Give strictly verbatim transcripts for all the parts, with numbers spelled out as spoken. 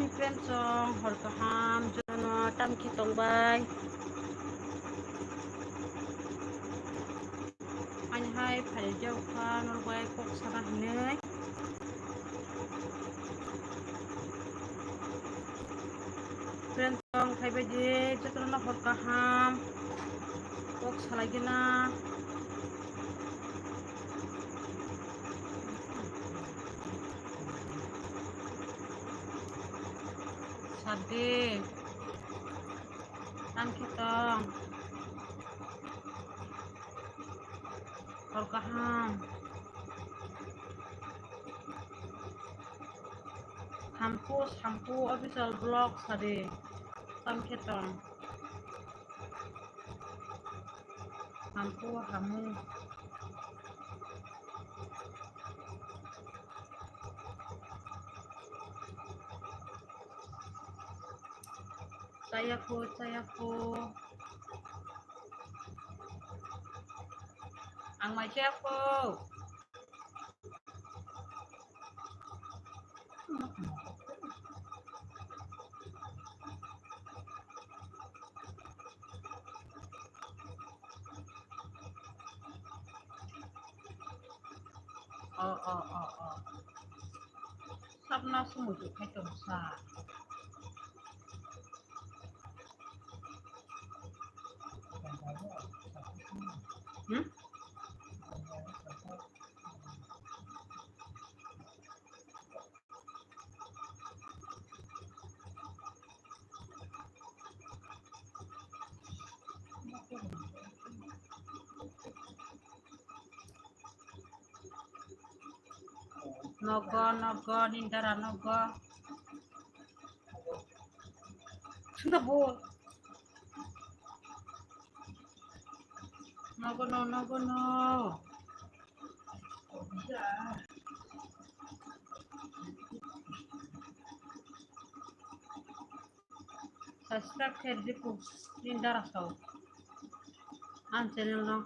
Friends song, hor kaham, jono tamkhe tongbai. Ani hai phaijak kha norbai kok sana hinwi. Friends song, khaibai di, jotono hor kaham, kok salaigena. Sade. Tangkhe tong. Hor kaham. Hampu, Sampu official vlog sade. Tangkhe tong. Hampu, hamu. Chayakho, chayakho. Ang mai chayakho. O, o, o, o. Sabna sumui tu khai tong sa. Hmm? Nogo, nogo, nindara nogo. Sunda bol. Nogo no, nogo no. Subscribe khe rwdi ku, nini dara sao. Ang channel no.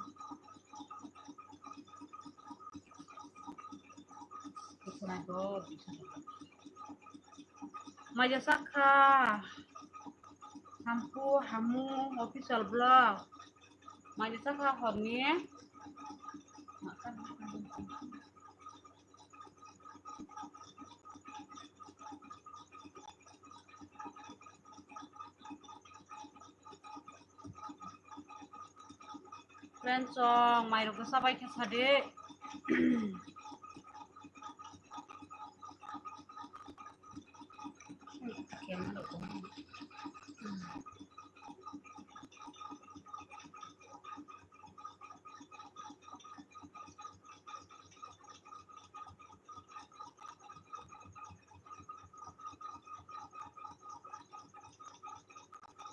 Maija sakha. Hampu hamu official vlog. Maija sakha horni. Friends song, mairok bwsa bai khe sadi.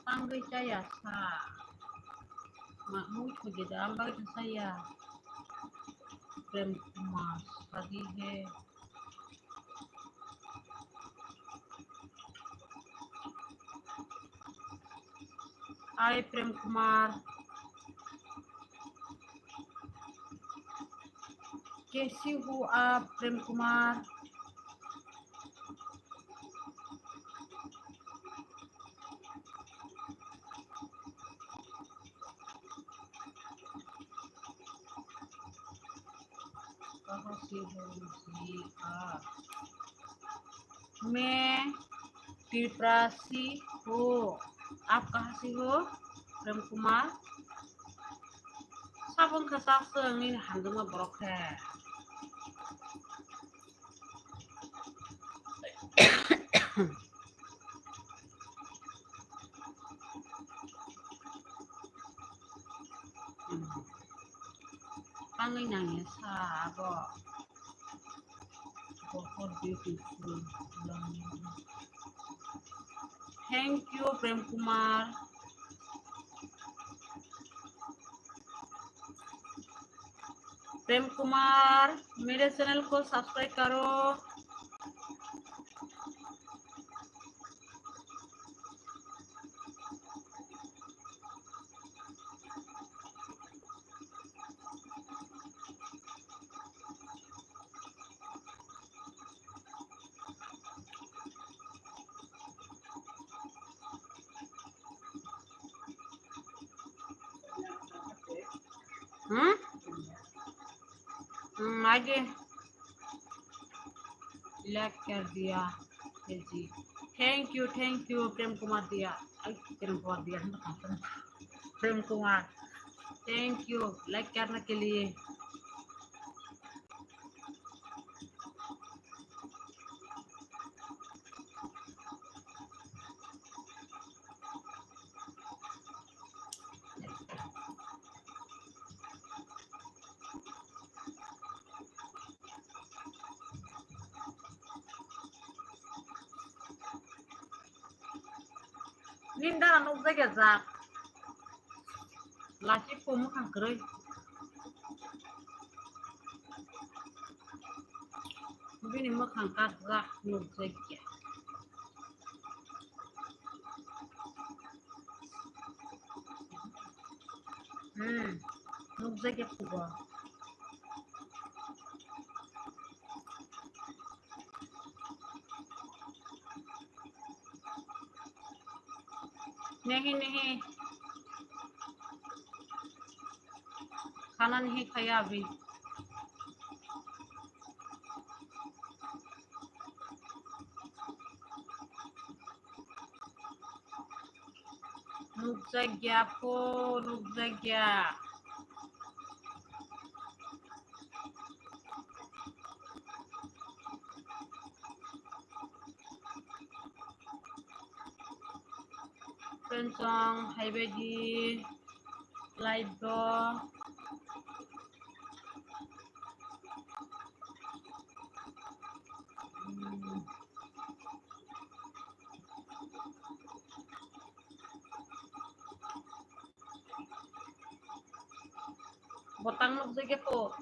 Tangwi chaya sa. Ma mui thuji da, ang bagwi chaya. Prem Kumar, sadi he. Hi, Prem Kumar. कैसे हो आप, प्रेम कुमार? कहाँ से हो जी आप? मैं त्रिपुरासी हूँ। आप कहाँ से हो, प्रेम Kumar? Sabong khe chak chwng nini hamjakma borok khe. Tangwi nangya sa abo. Bohot beautiful. Thank you, Prem Kumar. Prem कुमार, मेरे चैनल को सब्सक्राइब करो। Hmm? Hmm, aage. Like kar diya hai ji. Thank you, thank you, Prem Kumar diya. Ay, Prem Kumar diya. Prem Kumar. Thank you. Like karne ke liye. Nini dara nukjagya jak. Lachik po mwkhang kwrwi. Bini mwkhang kakjak nukjagya. Hmm, nukjagya pugo. Nehi nehi. Khana nehi khaya abhi. Nukjagya po, nukjagya. Kensong, hai baidi, live o. Hmm. Botang nukjagya po.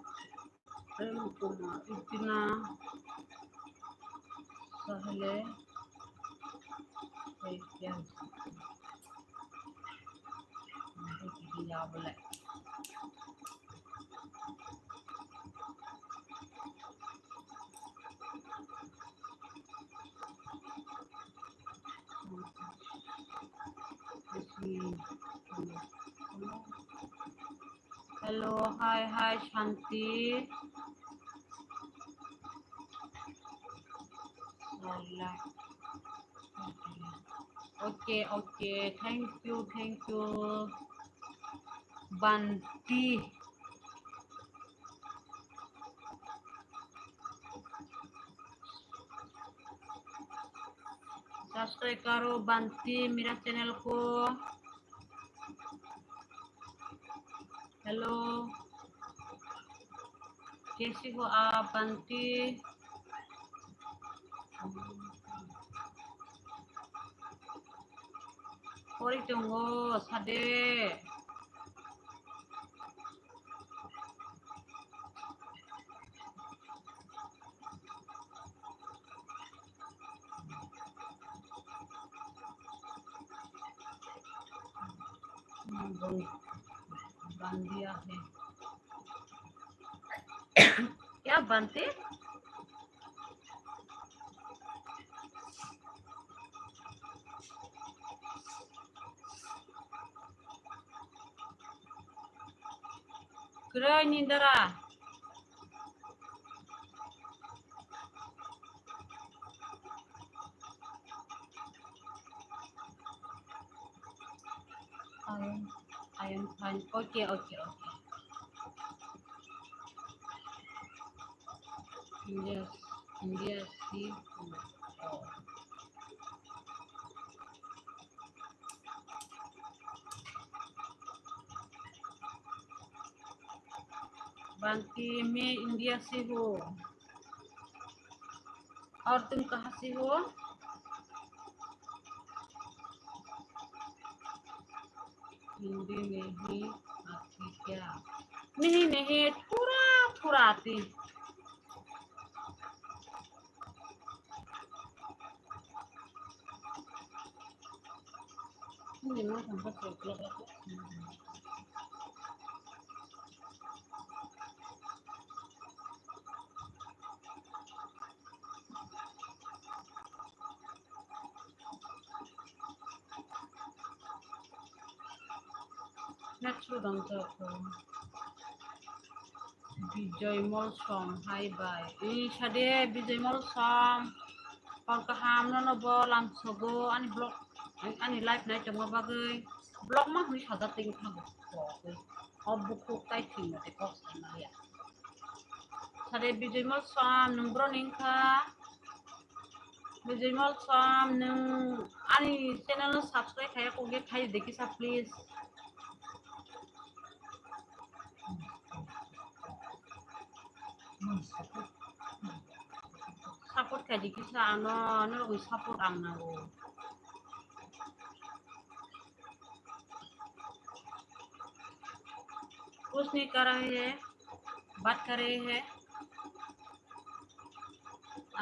Prem Kumar, itina sahele hai kya? Bole. Hello, hi, hi, Shanti. Okay, okay. Thank you, thank you. Banti. Subscribe करो बंटी मेरा चैनल को। हेलो, कैसे हो आप Bunty? Pori tongo sade. बन दिया है। क्या बनते? Kwrwi ni dara. I am, I am fine. Okay, okay, okay. India, India seafood. Oh. Bunty, मैं इंडिया से हूँ। और तुम कहाँ से हो? हिंदी नहीं आती क्या? नहीं, नहीं, थोड़ा, थोड़ा आती। Next to them, so, um, Bijoy Molsom, hai bai. Ih, sade Bijoy Molsom. Hor kaham nono bo lamsogo ani vlog, ani live nai tongma bagwi. Vlog ma hwnwi sajak tei wngkha bo. O bukhuk tai thwima tei kok sai maya. Sade Bijoy Molsom, nwng bro ni wngkha? Bijoy Molsom, nwng ani channel no subscribe khaiya kok de khai de kisa please. Support khai di kisa ano, norokni support ang nango. कुछ नहीं कर रहे हैं, बात कर रहे हैं।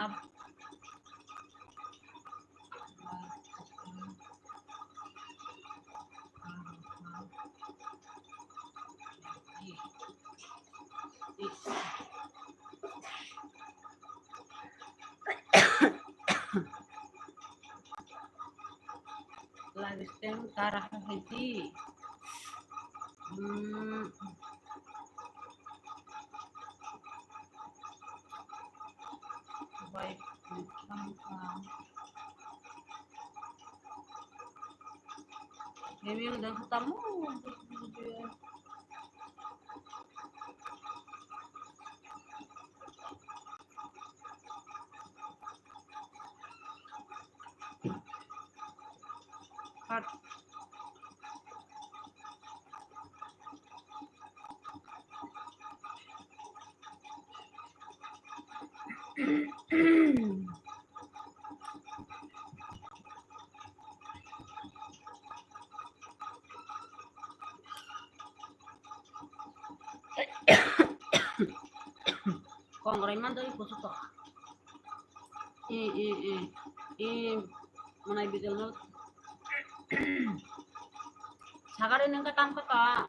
अब लाइव स्ट्रीम कर रहा है जी। हम्म। भाई, Memang dah ketemu. Cut. Kongrai mandoi kusuto. I, i, i, i, manai bijolno. Sagari nengka tam kata.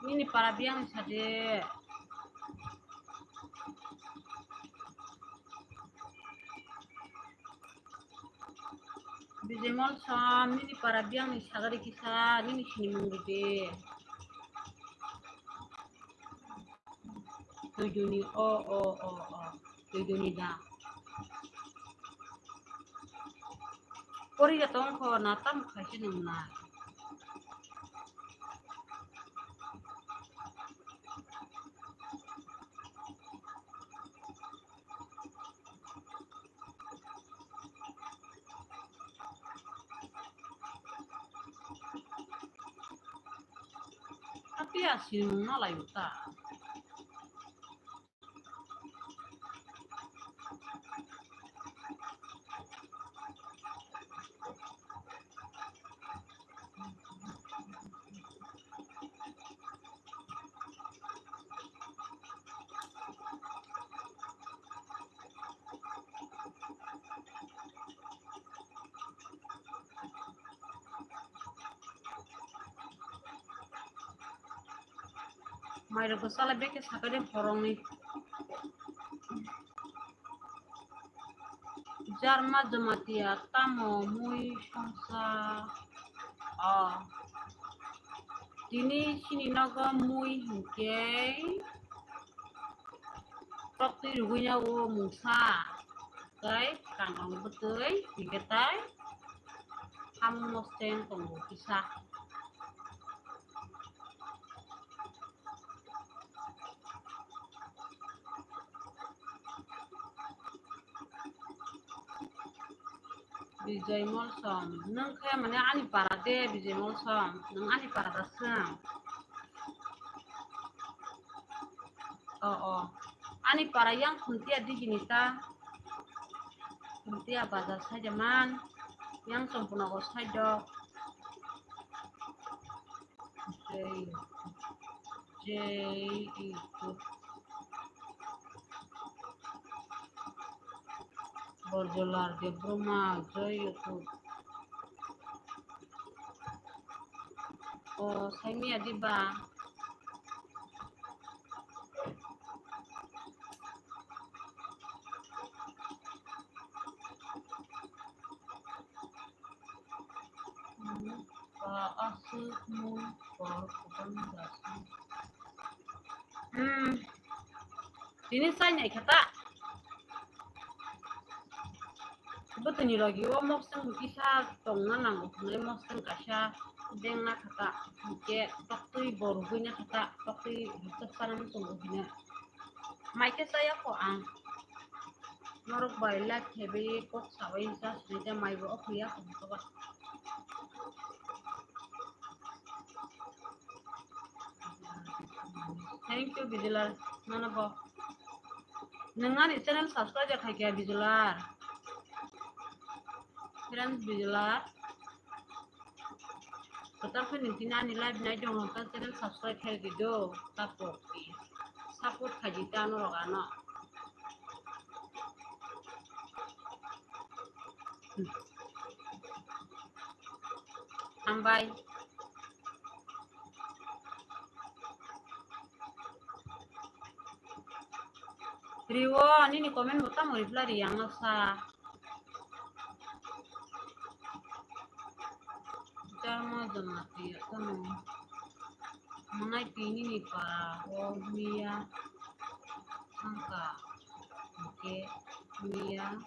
Nini para biyang sade. Bijay Molsom, nini para biyang ni sagari kisa, nini sinimung ride. Tuiduni, o, o, o, o. Tuiduni da. Poriga tongkho na tam khaise nung na. Apiya sinung nalai uta. Mairok bwsala beke sakani horongni. Jarma Jamatia tamo mui songsa. O. Tini sini nogo mui hinkhe. Toktwi rwgwino o mungsa, tei kangkang bwtwi, hingkhe tei hamung mosteng tongo kisa. Bijay Molsom, nwng khe mane ani para de Bijay Molsom, nwng ani para da swng. O, o. Ani para yang Khuntia digini ta. Khuntia bazar side man. Yang Chompunagar side o. Jai, jai YouTube. Borjolar Debbarma, jai YouTube. O, saimia diba. Hmm, ba, aswk mui kor kwbang jasuk. Hmm. Tini chai nai kha ta. Bwtwini logi o mokstwng kisa tongna nango hwnwi mokstwng kaisa bengna kha ta. Hwnkhe toktwi bo rwgwina kha ta. Toktwi rwchapsana muchungo hino. Mai khe chaya kho ang. Norok bai live khaiwi kok sawi ja sini ja mai bo okhriya kho ba. Thank you, Bijular. Nono bo. Nwng ani channel subscribe ya khaikha, Bijular. Friends, Bijular. Kotor khe nini ani live nai dong, ta channel subscribe khai di do. Tapo. Support khai di ta norok ano. Hambai. Riwo, nini comment bo tamo reply ri ang sa. Jarma jamatia tamo. Mangai tini ni para o miya sangka. Oke, miya.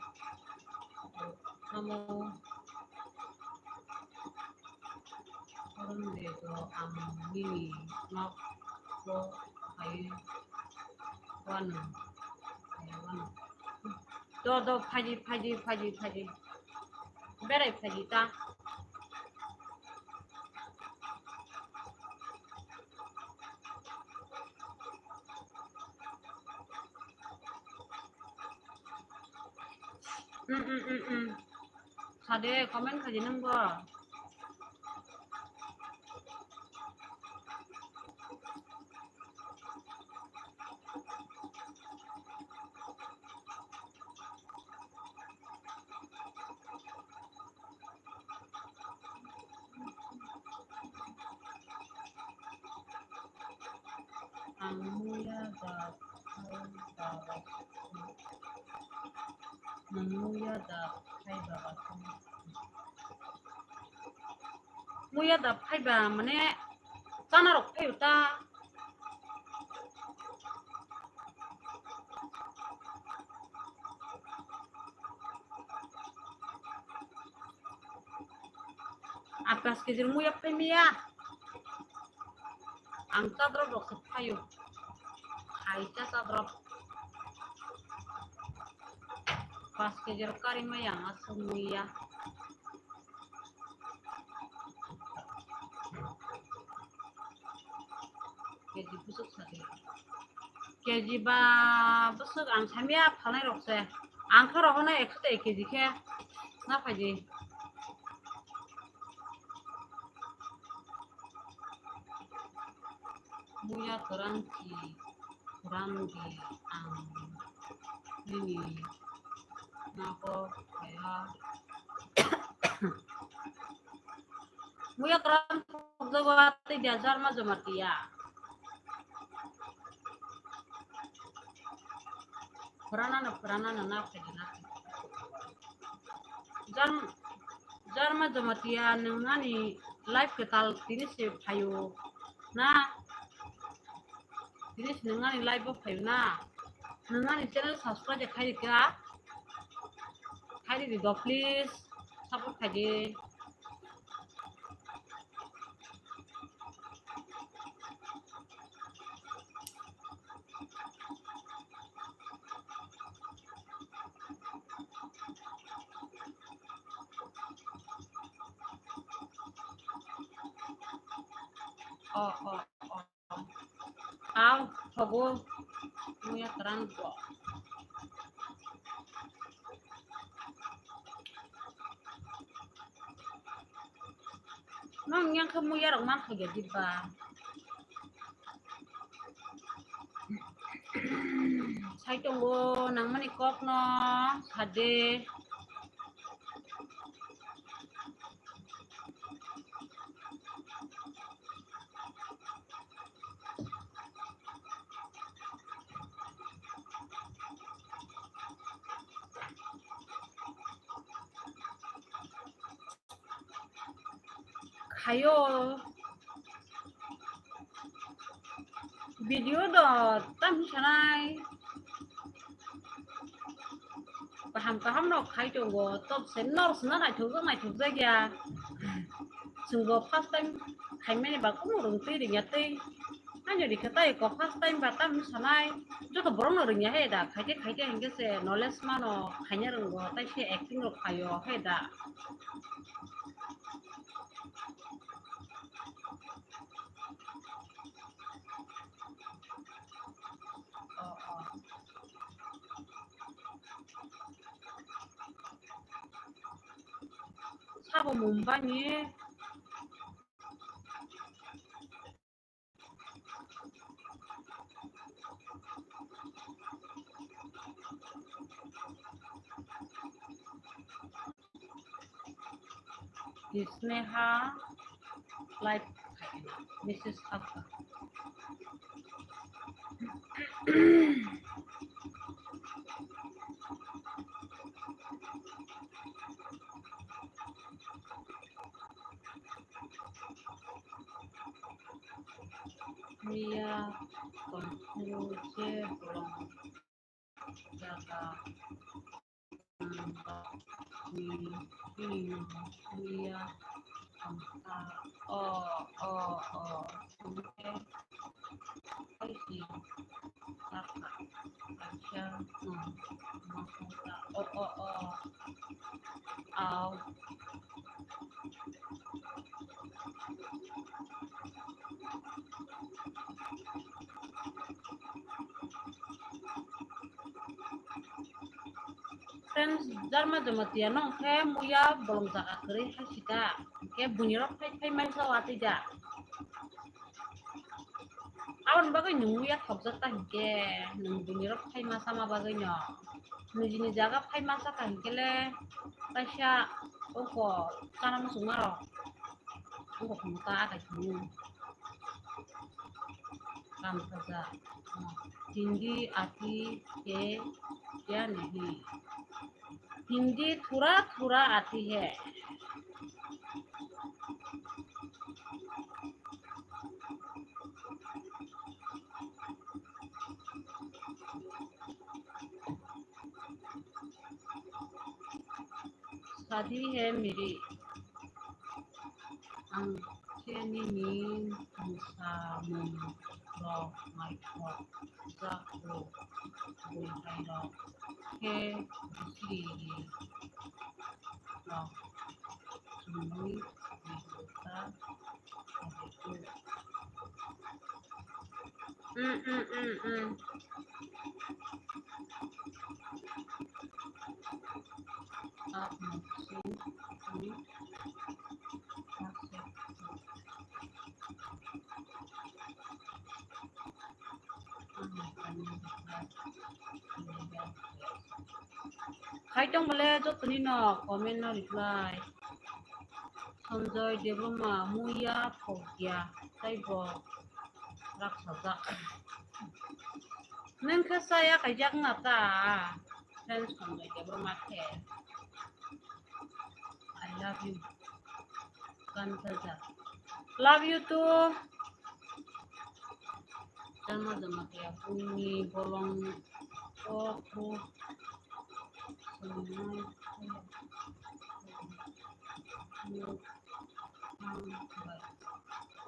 Tamo. Koron de do ang nini nok bo phai wano, phai wano. Do, do, phaidi, phaidi, phaidi, phaidi. Berai phaidi ta. Mm, mm, mm, mm. Sade, comment khaidi nwng bo. Ang muya da phai baba. Ang muya da phai baba. Muya da phaiba mane chana rok phai ta. Atas kejir muya phai miya. Ang chadrop rok se phaio. Hai cha chadrop. Pas kejir kari maya ang asuk muya. Keji bwswk sadi. Keji ba bwswk ang samya phalnai rok se. Ang khe rohornai ekso ta ek keji khe. Na phaidi. Muya kwran ki. Rang di ang nini nako kaya. Muya kwran jago ati dia jarma jamatia. Purana na purana na na phaidi na. Jar-, jarma jamatia nwng ani live kwtal tini se phaio na. Tini se nwng ani live o phaio na. Nwng ani channel subscribe khai rikha. Khai ridi do please. Support khai di. Oh, oh, oh. Aw, thogo. Muya kwran bo. Nang yang khe muya rok man khaja diba. Sai tongo nangmani kok no sade. khaio. Video do tam sanai. Kaham kaham rok khai tongo. Top se nor sna naithok jak naithok jak ya. Chwng bo first time khaimani ba kuno rwng twi rwngya twi. Ani rikha tai ko first time ba tam sanai. Joto borok no rwngya he da. Khaite khaite hinkhe se knowledge mano khaina rwngo. Tai se acting rok khaio he da. Sabo Mumbai ni. Sneha live message apa? Mia tongphuru je bolong jaga, hmm, hmm, hmm, mia tongkha. O, o, o, songkhe, hai si, saka, kaisa, hmm, mokol ta, o, o, o, au. Friends, Jarma Jamatia no khe muya bolong jaga kwrwi hai sita. Khe buini rok phai phai mai sa watwi da. Aboni bagwi nwng muya khokjak ta hinkhe, nwng buini rok phai ma sama bagwi no. Nijini jaga phai ma sa ka hinkhe le kaisa oko chana muchungma rok. Oko khungo ta akai khungo. Kam kaja. Hindi aati hai kya nahi? Hindi thura thura aati hai. Shadi hai meri. Ang khe nini mwsamung rok naithok jak rw, bwrwi hai rok khe bisiri ri rok chumui naithok ta. Mm, mm, mm, mm. Khai tong bole jotoni no comment no reply. Sanjoy Debbarma muya phokya tei bo raksajak. Nwng khe chaya kaijak na ta? Friends Sanjoy Debbarma khe. I love you. Kantaja. Love you too. Jama jama kaya buni bolong o ko.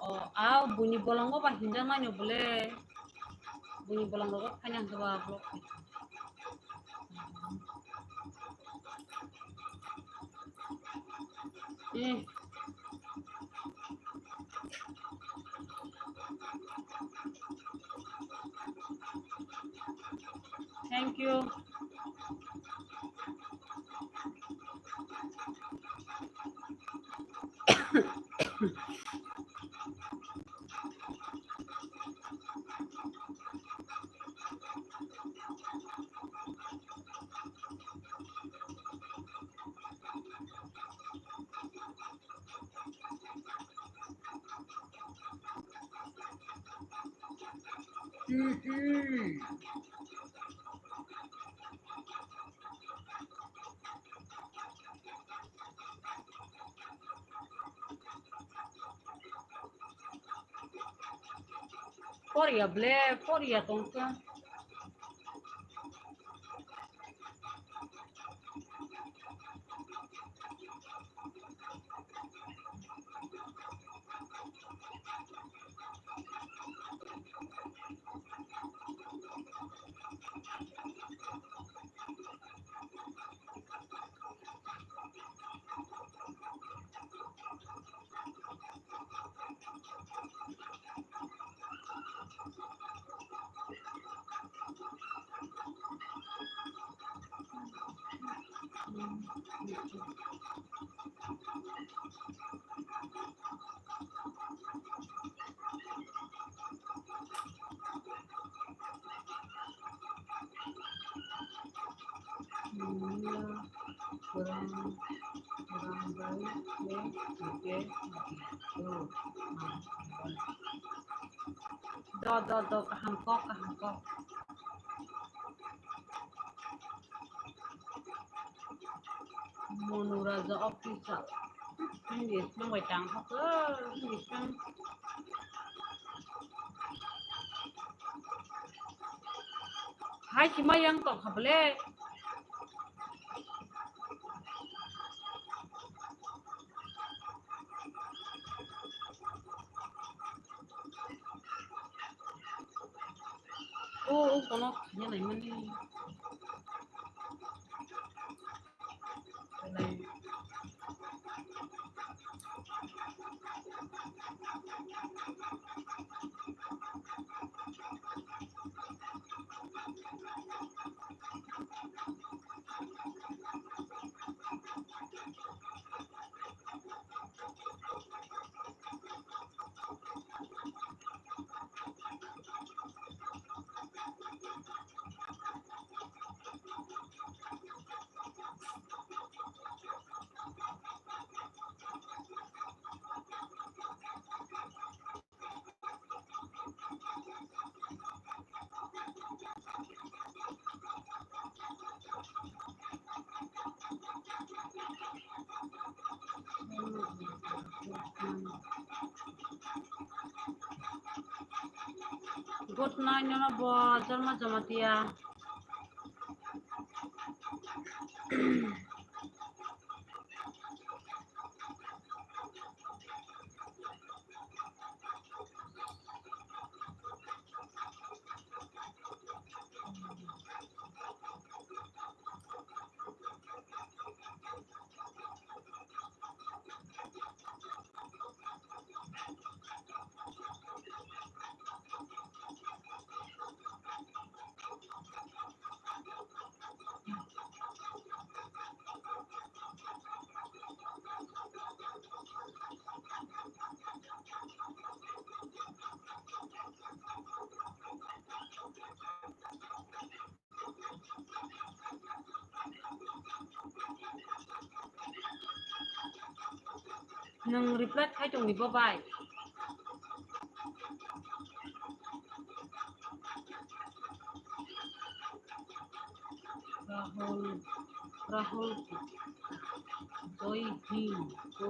O, a buni bolongo ba hinjak nai no bole. Buni bolong rogo phaina hwnkhe ba block khai. Eh. Thank you. Mm-mm. Poriya ble, poriya tongkha. Do, do, do, kaham kok, kaham kok. Monu Raja official. English nang bai tang kha ko, English nang. Hai, si ma yang tong kha bole. O, o, kono khaina naimani. Good night, nono bo, Jorma Jamatia. Nwng reply khai tongdi bo bai. Rahul, Rahul, Joy Hind ko,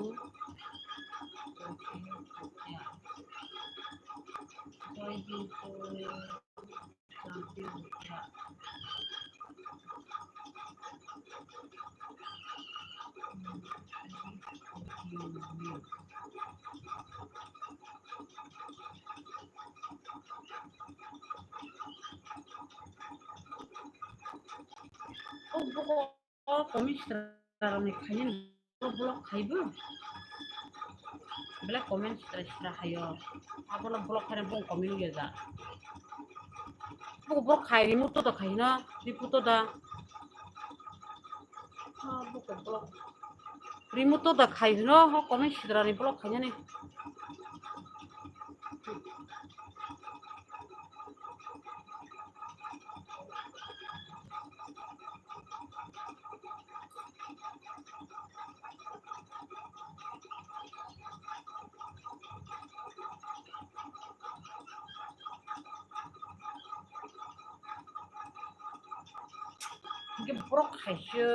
Joy Hind ko. O buko comment sitra rokni khaina ni block khaibo. Belai comment sitra sitra khaio. Abono block khaina bong comment ya ja. Buko block khai remove to da khaina, report to da. Ha, buko block. Remove to da khai hino, ho comment sitra ni block khaina ni. Hingke borok khaisio.